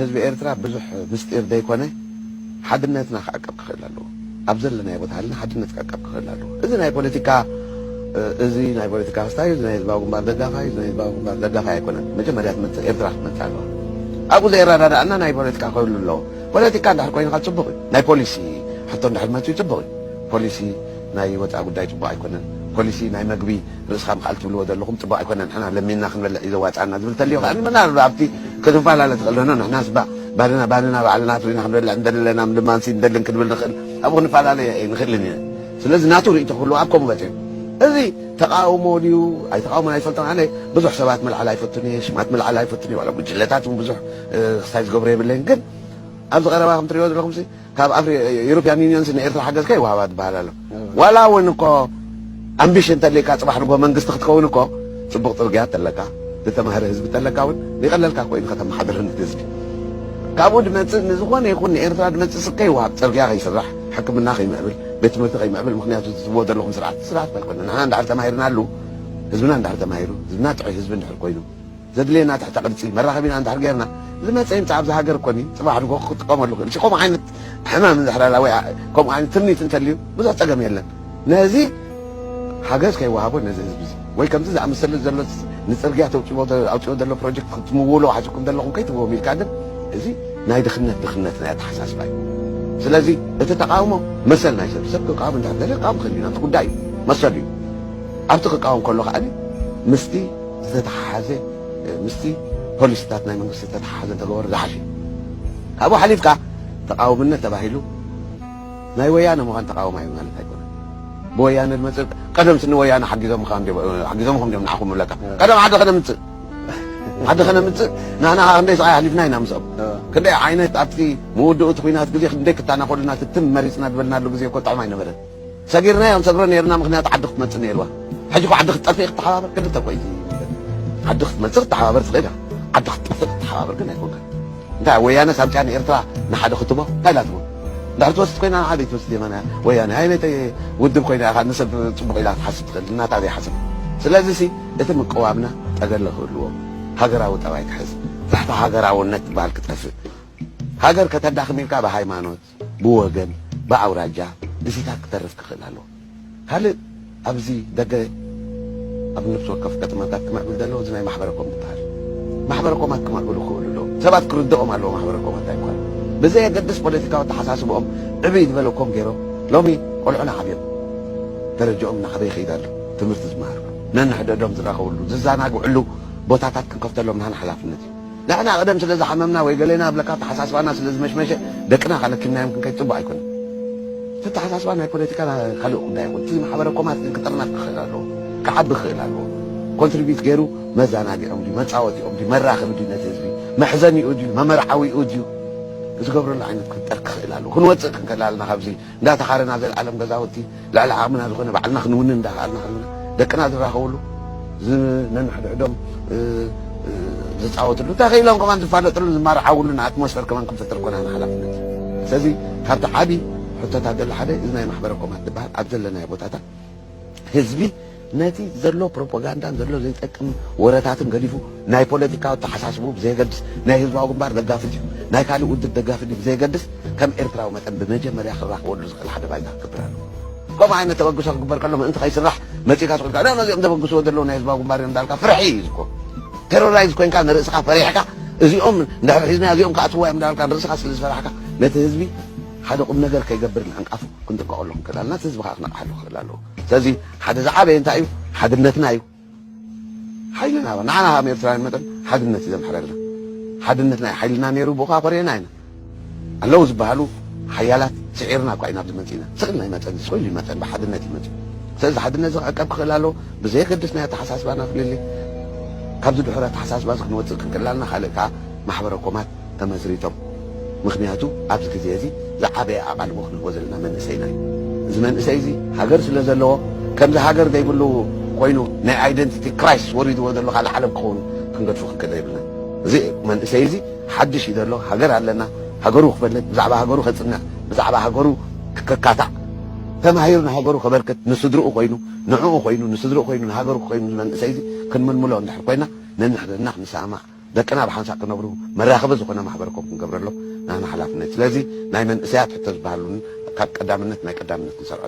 ህዝቢ ኤርትራ ብዙሕ ምስጢር ዘይኮነ ሓድነትና ክዕቀብ ክኽእል ኣለዎ። ኣብ ዘለናዮ ቦታ ሃልና ሓድነት ክዕቀብ ክኽእል ኣለዎ። እዚ ናይ ፖለቲካ እዚ ናይ ፖለቲካ ክስታይ፣ እዚ ናይ ህዝባዊ ግንባር ደጋፋይ፣ እዚ ናይ ህዝባዊ ግንባር ደጋፋይ ኣይኮነን። መጀመርያ ትመጽእ ኤርትራ ክትመጽእ ኣለዋ። ኣብኡ ዘይረዳዳእና ናይ ፖለቲካ ክህሉ ኣለዎ። ፖለቲካ እንድሕር ኮይንካ ጽቡቕ እዩ። ናይ ፖሊሲ ሕቶ እንድሕር መጽኡ ጽቡቕ እዩ። ፖሊሲ ናይ ወጻኢ ጉዳይ ጽቡቕ ኣይኮነን። ፖሊሲ ናይ መግቢ ርእስኻ ምኽኣል ትብልዎ ዘለኹም ጽቡቕ ኣይኮነን። ንሕና ለሚንና ክንበልዕ እዩ ዘዋጽኣና ዝብል ተልዮ ከኣ ንመናር ኣብቲ ክትፈላለ ትኽእል ዶ? ንሕናስ ባ-፣ ባድና፣ ባድና ባዕልና ኣፍሪና ክንበልዕ እንደለና፣ ምድማንሲ እንደልን ክንብል ንኽእል። ኣብኡ ክንፈላለ ኣይንኽእልን ኢና። ስለዚ ናቱ ርእይቶ ክህልዎ ኣብ ከምኡ በጺሑ። እዚ ተቃውሞ ድዩ ኣይተቃውሞን ኣይፈልጦን። ኣነ ብዙሕ ሰባት ምልዓል ኣይፈቱን እየ፣ ሽማት ምልዓል ኣይፈቱን እየ። ዋላ ጉጅለታት እውን ብዙሕ፣ እ፣ ክስታይ ዝገብሮ የብለይን። ግን ኣብዚ ቀረባ ከም ትሪእዎ ዘለኹም ሲ ካብ ኣፍሪ-፣ ዩሮፕያን ዩኒየን ንኤርትራ ሓገዝ ከይወሃባ ትበሃል ኣሎ። ዋላ እውን እኮ ኣምቢሽን እንተለይካ ጽባሕ ንጎ መንግስቲ ክትከውን እኮ ጽቡቕ ጽርግያ እንተለካ፣ ዝተማህረ ህዝቢ እንተለካ እውን ይቐለልካ እኮ እዩ ንኸተመሓድርን ህዝቢ። ካብኡ ድመጽእ ንዝኾነ ይኹን ንኤርትራ ድመጽእ ስከ ይወሃብ፣ ጽርግያ ከይስራሕ፣ ሕክምና ከይምዕብል፣ ቤት ትምህርቲ ከይምዕብል፣ ምኽንያቱ ዝህብዎ ዘለኹም ስርዓት ስርዓት ኣይኮነን። ንሕና እንዳሕር ተማሂርናሉ፣ ህዝብና እንዳሕር ተማሂሩ፣ ህዝብና ጥዑይ ህዝቢ እንድሕር ኮይኑ፣ ዘድልየና ትሕተ ቅርጺ መራኸቢና እንድሕር ጌርና፣ ዝመጸ ይምጻእ ኣብዚ ሃገር እኮ እዩ፣ ጽባሕ ንጎ ክጥቀመሉ ክእል። ከምኡ ዓይነት ሕማም እንድሕር ኣላ ወይ ከምኡ ዓይነት ትምኒት እንተልዩ ብዙሕ ጸገም የለን። ነዚ ሓገዝ ከይወሃቦ ነዚ ህዝቢ እዚ ወይ ከምዚ ዝኣመሰለ ዘሎ ንጽርግያ ተውጽዎ ኣውጽዎ ዘሎ ፕሮጀክት ክትምውሎ ሓሲብኩም ዘለኹም ከይትብዎም ኢልካ ግን እዚ ናይ ድኽነት ድኽነት ናይ ኣተሓሳስባ እዩ። ስለዚ እቲ ተቃውሞ መሰል ናይ ሰብ ሰብ ክቃወም እንድሕር ደልየ ክቃወም ክእል እዩ፣ ናቱ ጉዳይ እዩ፣ መሰሉ እዩ። ኣብቲ ክቃወም ከሎ ከኣ ምስቲ ዝተተሓሓዘ ምስቲ ፖሊሲታት ናይ መንግስቲ ዝተተሓሓዘ እንተገበሩ ዝሓሽ እዩ። ካብኡ ሓሊፍካ ተቃውምነት ተባሂሉ ናይ ወያነ ምዃን ተቃውማይ ማለት ኣይኮነን። ብወያነ ዝመጽእ ቀደም ስኒ ወያነ ሓጊዞምኻ እንዲዮም፣ ሓጊዞምኹም እንዲዮም ንዓኹም እብለካ። ቀደም ዓዲ ከነምጽእ፣ ዓዲ ከነምጽእ ንሕና ከዓ ክንደይ ስቃይ ኣሕሊፍና ኢና ምስኦም። ክንደይ ዓይነት ኣብቲ መወድኡ እቲ ኲናት ግዜ ክንደይ ክታናኾሉና ትትም መሪጽና ዝበልናሉ ግዜ እኮ ጥዑም ኣይነበረን። ሰጊርናዮ ክንሰግሮ ነይርና፣ ምኽንያቱ ዓዲ ክትመጽእ ነይርዋ። ሕጂ እኮ ዓዲ ክትጠፍእ ክትተሓባበር ክልተ እኮ እዩ። ዓዲ ክትመጽእ ክትተሓባበር ትኽእል ኢኻ። ዓዲ ክትጠፍእ ክትተሓባበር ግን ኣይኮንካን። እንታይ ወያነ ሳምጽያ ንኤርትራ ንሓደ ክትቦ እንታይ ኢላ ትቦ? እንድሕር ትወስድ ኮይና ንሓደ ትወስድ የማና ወያነ። ኣይ ነቲ ውድብ ኮይና ኢኻ ንሰብ ጽቡቕ ኢላ ትሓስብ ትኽእል፣ እናታ ዘይሓስብ። ስለዚ ሲ እቲ ምቅዋምና ጠገለ ክህልዎ፣ ሃገራዊ ጠባይ ክሕዝ፣ ትሕቲ ሃገራውነት ትበሃል ክጠፍእ። ሃገር ከተዳኽም ኢልካ ብሃይማኖት፣ ብወገን፣ ብኣውራጃ፣ እዚታት ክተርፍ ክኽእል ኣለዎ። ካልእ ኣብዚ ደገ ኣብ ነፍሲ ወከፍ ከተማታት ክምዕብል ዘለዎ እዚ ናይ ማሕበረ ኮም ዝበሃል። ማሕበረ ኮማት ክምዕብሉ ክኽእሉ ኣለዎም። ሰባት ክርድኦም ኣለዎ ማሕበረ ኮማት እንታይ ምዃኑ። ብዘየገድስ ፖለቲካዊ ኣተሓሳስብኦም ዕብይ ዝበለኮም ገይሮም ሎሚ ቆልዑና ዓብዮም። ደረጃኦም እናዓበየ ይኸይድ ኣሎ። ትምህርቲ ዝመሃሩ ነንሕድሕዶም ዝራኸብሉ ዝዘናግዕሉ ቦታታት ክንከፍተሎም ናህና ሓላፍነት እዩ። ንሕና ቀደም ስለ ዝሓመምና ወይ ገሌና ብለካ ኣተሓሳስባና ስለ ዝመሽመሸ ደቅና ከለኪምናዮም ክንከይድ ጽቡቕ ኣይኮነን። እቲ ኣተሓሳስባ ናይ ፖለቲካ ካልእ ጉዳይ ይኹን፣ እቲ ማሕበረ ኮማት ግን ክጥርነፍ ክኽእል ኣለዎ፣ ክዓቢ ክኽእል ኣለዎ። ኮንትሪቢዩት ገይሩ መዘናግዒኦም ድዩ፣ መጻወቲኦም ድዩ፣ መራኸቢ ድዩ፣ ነቲ ህዝቢ መሕዘኒኡ ድዩ፣ መመርዓዊኡ ድዩ፣ ዝገብረሉ ዓይነት ክፍጠር ክኽእል ኣለዎ። ክንወጽእ ክንክእል ኣለና ካብዚ እንዳተኻረና ዘለዓለም ገዛውቲ ልዕሊ ዓቕምና ዝኾነ ባዕልና ክንውንን እንዳኸኣልና ከለና ደቅና ዝራኸብሉ፣ ዝ-፣ ነንሕድሕዶም፣ እ፣ እ፣ ዝጻወትሉ፣ ተኽኢሎም ከማን ዝፋለጥሉ፣ ዝመርዓውሉን ኣትሞስፈር ከማን ክንፈጥር ኮና ሓላፍነት። ስለዚ ካብቲ ዓቢ ሕቶታት ዘሎ ሓደ እዚ ናይ ማሕበረ ኮማት ዝበሃል ኣብ ዘለናዮ ቦታታት ህዝቢ ነቲ ዘሎ ፕሮፓጋንዳን ዘሎ ዘይጠቅም ወረታትን ገዲፉ ናይ ፖለቲካዊ ኣተሓሳስብኡ ብዘየገድስ ናይ ህዝባዊ ግንባር ደጋፊ ድዩ ናይ ካልእ ውድብ ደጋፊ ድዩ ብዘየገድስ ከም ኤርትራዊ መጠን ብመጀመርያ ክራኸበሉ ዝኽእል ሓደ ባይታ ክገብር ኣለዎ። ከምኡ ዓይነት ተበግሶ ክግበር ከሎ ምእንቲ ከይስራሕ መጺእካ ስቕ ኢልካ፣ "ኖ፣ ኖ፣ እዚኦም ዘበግስዎ ዘለዉ ናይ ህዝባዊ ግንባር እዮም" እንዳልካ ፍርሒ እዩ ዝኮ። ቴሮራይዝ ኮይንካ ንርእስኻ ፈሪሕካ፣ እዚኦም እንድሕር ሒዝና እዚኦም ክኣትውዋ እዮም እንዳልካ ንርእስኻ ስለ ዝፈራሕካ፣ ነቲ ህዝቢ ሓደ ቁም ነገር ከይገብር ምዕንቃፉ ክንጥንቀቐሉ ክንክእል ኣለና። እቲ ህዝቢ ከዓ ክነቕሓሉ ክኽእል ኣለዎ። ስለዚ ሓደ ዝዓበየ እንታይ እዩ? ሓድነትና እዩ። ሓይልና፣ ንዓና ከም ኤርትራውያን መጠን ሓድነት እዩ ዘምሕረልና። ሓድነት ናይ ሓይልና ነይሩ፣ ብኡ ከዓ ኮሪዕና ኢና። ኣለዉ ዝበሃሉ ሓያላት ስዒርና እኳ ኢና ኣብዚ መጺእና። ስቕ ኢልና ኣይመጸን፣ ስቕ ኢሉ ይመጸን፣ ብሓድነት እዩ መጺኡ። ስለዚ ሓድነት እዚ ክዕቀብ ክኽእል ኣለዎ፣ ብዘየገድስ ናይ ኣተሓሳስባና ፍልልይ። ካብዚ ድሑር ኣተሓሳስባ እዚ ክንወጽእ ክንክእል ኣለና። ካልእ ከዓ ማሕበረ ኮማት ተመስሪቶም። ምኽንያቱ ኣብዚ ግዜ እዚ ዝዓበየ ኣቓልቦ ክንህቦ ዘለና መንእሰይና እዩ። እዚ መንእሰይ እዚ ሃገር ስለ ዘለዎ፣ ከምዚ ሃገር ዘይብሉ ኮይኑ ናይ ኣይደንቲቲ ክራይሲስ ወሪድዎ ዘሎ ካልእ ዓለም ክኸውን ክንገድፎ ክንክእል የብልና። እዚ መንእሰይ እዚ ሓድሽ እዩ ዘሎ፣ ሃገር ኣለና፣ ሃገሩ ክፈልጥ፣ ብዛዕባ ሃገሩ ከጽንዕ፣ ብዛዕባ ሃገሩ ክከካታዕ፣ ተማሂሩ ንሃገሩ ከበርክት፣ ንስድርኡ ኮይኑ፣ ንዕኡ ኮይኑ፣ ንስድርኡ ኮይኑ፣ ንሃገሩ ኮይኑ፣ መንእሰይ እዚ ክንምልምሎ እንድሕር ኮይና፣ ነንሕድሕድና ክንሰማማዕ ደቅና ብሓንሳእ ክነብሩ መራኸቢ ዝኾነ ማሕበረኮም ክንገብረሎም ናና ሓላፍነት። ስለዚ ናይ መንእሰያት ሕቶ ዝበሃሉን ካብ ቀዳምነት ናይ ቀዳምነት ንሰርዖ